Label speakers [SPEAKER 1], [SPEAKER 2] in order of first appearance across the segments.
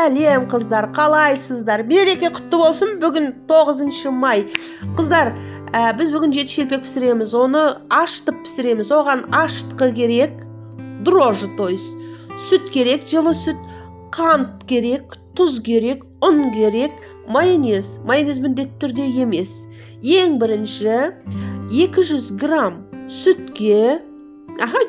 [SPEAKER 1] Сәлем қыздар, қалайсыздар? Береке құтты болсын. Бүгін 9 май. Қыздар, біз бүгін жеті шелпек пісіреміз. Оны ашытып пісіреміз. Оған ашытқы керек, дрожжи, то есть сүт керек, жылы сүт, қант керек, тұз керек, ұн керек, майонез. Майонез міндетті түрде емес. Ең бірінші 200 грамм сүтке,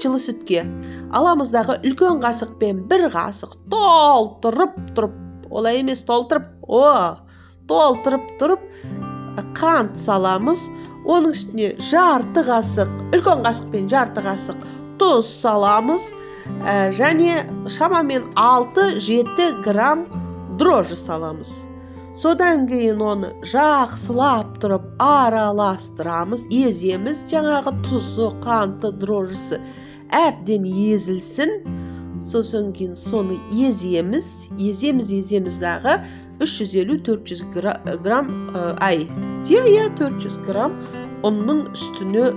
[SPEAKER 1] жылы сүтке аламыздағы үлкен қасықпен бір қасық толтырып тұрып, олай емес, толтырып, толтырып тұрып қант саламыз. Оның үстіне жарты қасық, үлкен қасықпен жарты қасық тұз саламыз, және шамамен 6-7 грамм дрожжи саламыз. Содан кейін оны жақсылап тұрып араластырамыз, еземіз. Жаңағы тұзы, қанты, дрожжысы әбден езілсін. Сосын кейін соны еземіз, еземіз дағы 350-400 грамм, 400 грамм ұнның үстіне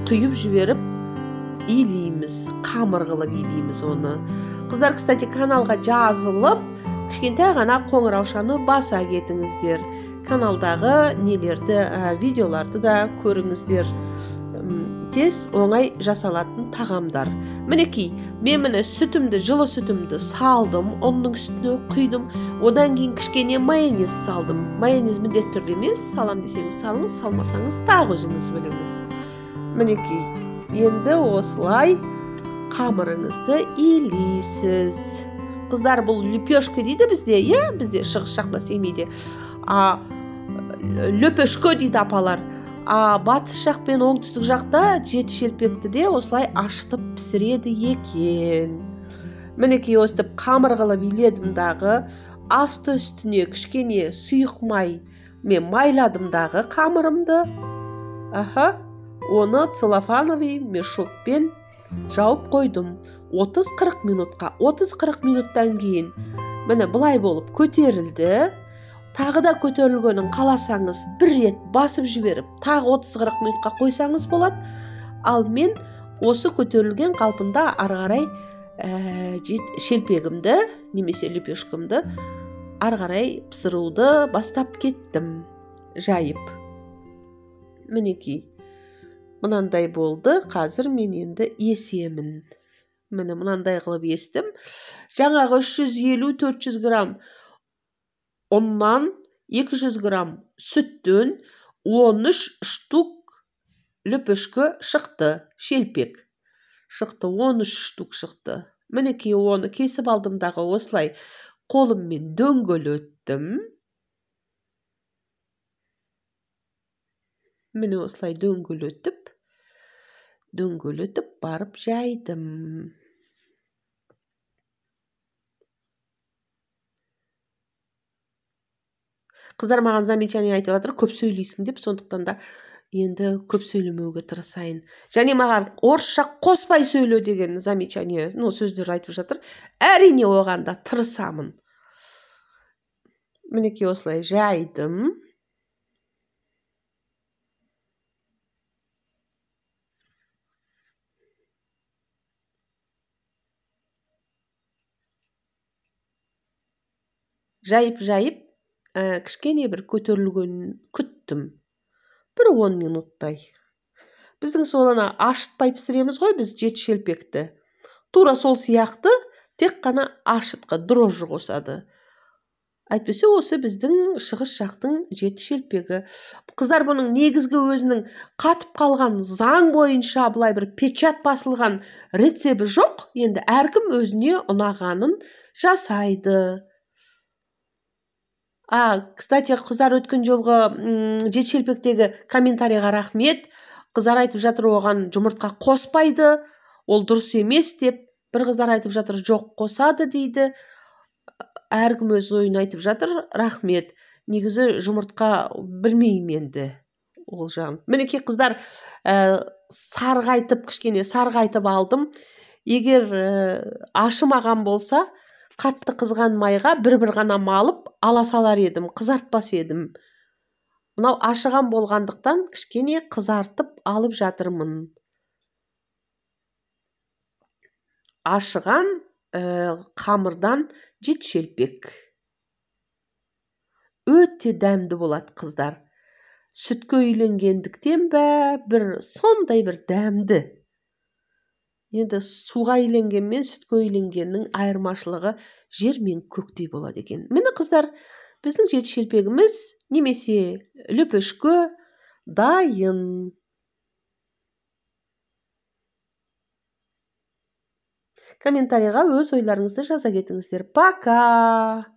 [SPEAKER 1] құйып жіберіп илейміз, қамыр қылып илейміз оны. Қыздар, кстати, каналға жазылып, кішкентай ғана қоңыраушаны баса кетіңіздер. Каналдағы нелерді, видеоларды да көріңіздер. Тез оңай жасалатын тағамдар. Мінекей, мен міне сүтімді, жылы сүтімді салдым, ұнның үстіне құйдым. Одан кейін кішкене майонез салдым. Майонез міндетті түрде емес, салам десеңіз салыңыз, салмасаңыз тағы өзіңіз біліңіз. Мінекей, енді осылай қамырыңызды илейсіз. Қыздар, бұл лепешка дейді бізде, иә, бізде шығыс жақта, Семейде. Лепешка дейді апалар. Батыс жақ пен оңтүстік жақта жеті шелпекті де осылай ашытып пісіреді екен. Мінекей, өстіп қамыр қылып иледім дағы, асты үстіне кішкене сұйық май мен майладым дағы қамырымды. Оны целлофановый мешокпен жауып қойдым. 30-40 минутқа. 30-40 минуттан кейін міне былай болып көтерілді. Тағы да көтерілгенін қаласаңыз бір рет басып жіберіп, тағы 30-40 минутқа қойсаңыз болады. Ал мен осы көтерілген қалпында ары қарай шелпегімді немесе лепешкамды ары қарай пісіруді бастап кеттім, жайып. Мінекей, мынандай болды. Қазір мен енді есемін. Міне мынандай қылып естім. Жаңағы 350-400 грамм ұннан, 200 грамм сүттен 13 штук лепешкі шықты, шелпек шықты, 13 штук шықты. Мінекей, оны кесіп алдым дағы осылай қолыммен дөңгелеттім. Міне осылай дөңгелетіп, дөңгелетіп барып жайдым. Қыздар маған замечание айтып жатыр, көп сөйлейсің деп, сондықтан да енді көп сөйлемеуге тырысайын. Және маған орысша қоспай сөйле деген замечание, сөздер айтып жатыр. Әрине оған да тырысамын. Мінекей осылай жайдым. Жайып-жайып, кішкене бір көтерілгенін күттім. Бір 10 минуттай. Біздің сол ана ашытпай пісіреміз ғой біз жеті шелпекті. Тура сол сияқты, тек қана ашытқы, дрожжи қосады. Әйтпесе осы біздің шығыс жақтың жеті шелпегі. Қыздар, бұның негізгі өзінің қатып қалған заң бойынша былай бір печат басылған рецепті жоқ. Енді әркім өзіне ұнағанын жасайды. Кстати, қыздар, өткен жолғы жеті шелпектегі комментарийға рахмет. Қыздар айтып жатыр, оған жұмыртқа қоспайды, ол дұрыс емес деп. Бір қыздар айтып жатыр, жоқ қосады дейді. Әркім өз ойын айтып жатыр, рахмет. Негізі жұмыртқа білмеймін енді ол жағын. Мінекей, қыздар, сарғайтып, кішкене сарғайтып алдым. Егер ашымаған болса, қатты қызған майға бір-бір ғана малып ала салар едім, қызартпас едім. Мынау ашыған болғандықтан кішкене қызартып алып жатырмын. Ашыған қамырдан жеті шелпек. Өте дәмді болады, қыздар. Сүтке үйленгендіктен бе, бір сондай бір дәмді. Енді суға үйленген мен сүтке үйленгеннің айырмашылығы жер мен көктей болады екен. Міне, қыздар, біздің жеті шелпегіміз немесе лөпешке дайын. Комментарийға өз ойларыңызды жаза кетіңіздер. Пока!